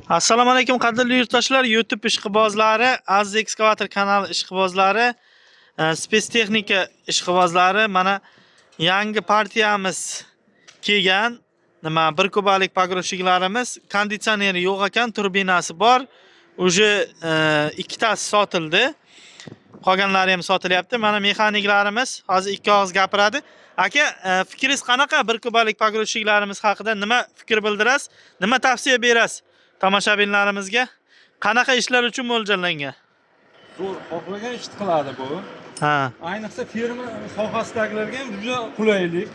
Assalomu alaykum, qadrli yurtdoshlar, YouTube ishqibozlari, Aziz Ekskavator kanali ishqibozlari, spetstexnika ishqibozlari, mana yangi partiyamiz kelgan. Nima, bir kubalik погрузчикlarimiz, konditsioneri yo'q ekan, turbinasi bor. Уже ikkitasi sotildi. Qolganlari ham sotilyapti. Mana mexaniklarimiz hozir ikki og'iz gapiradi. Aka, fikringiz qanaqa bir kubalik погрузчикlarimiz haqida nima fikr bildirasiz? Nima tavsiya berasiz tomoshabinlarimizga? Qanaqa ishlar uchun mo'ljallangan? Zo'r, xohlagan ishni qiladi bu. Ha. Ayniqsa ferma sohasidagilarga ham juda qulaylik.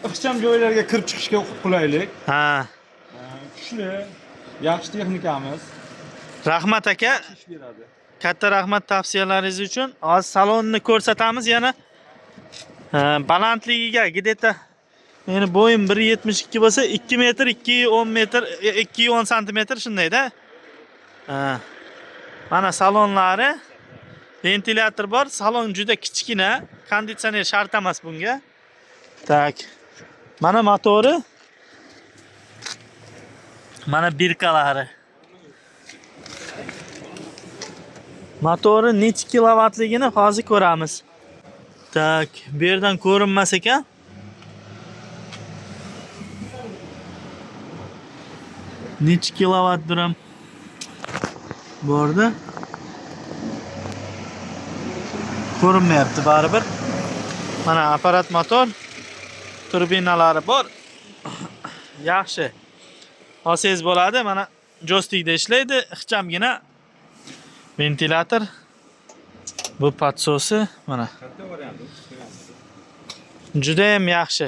Ixcham joylarga kirib chiqishga qulaylik. Ha. Kuchli, yaxshi texnikamiz. Rahmat, aka. Yaxshi ish beradi. Katta rahmat tavsiyalaringiz uchun. Hozir salonni ko'rsatamiz yana. Ha, balandligiga где-то meni bo'yim 1.72 bo'lsa, 2 metr 2.10 metr, 2.10 santimetr shunday-da. Ha. Mana salonlari, ventilyator bor. Salon juda kichkina, konditsioner shart emas bunga. Так. Mana motori. Mana birkalari. Motori necha kilovatligini hozir ko'ramiz. Так, bu yerdan ko'rinmas ekan. Necha kilovat duram bordi? Ko'rinmayapti baribir. Mana apparat motor, turbinalari bor. Yaxshi. Olsangiz bo'ladi. Mana joystikda ishlaydi, ixchamgina ventilyator. Bu podsosi mana. Katta variant. Juda ham yaxshi.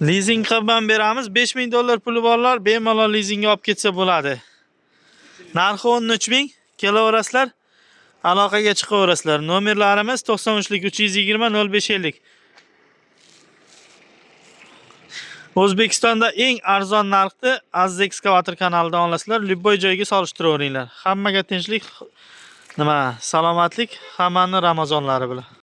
Lizing qilib ham beramiz. 5000 dollar puli borlar bemalol lizingga olib ketsa bo'ladi. Narxi 13 000. Kelaverasizlar. Aloqaga chiqaverasizlar. Nomerlarimiz 93 320 0550. O'zbekistonda eng arzon narxda Aziz Ekskavator kanalidan olasizlar. Любой joyga solishtiraveringlar. Hammaga tinchlik, nima, salomatlik, hammani Ramazonlari bilan.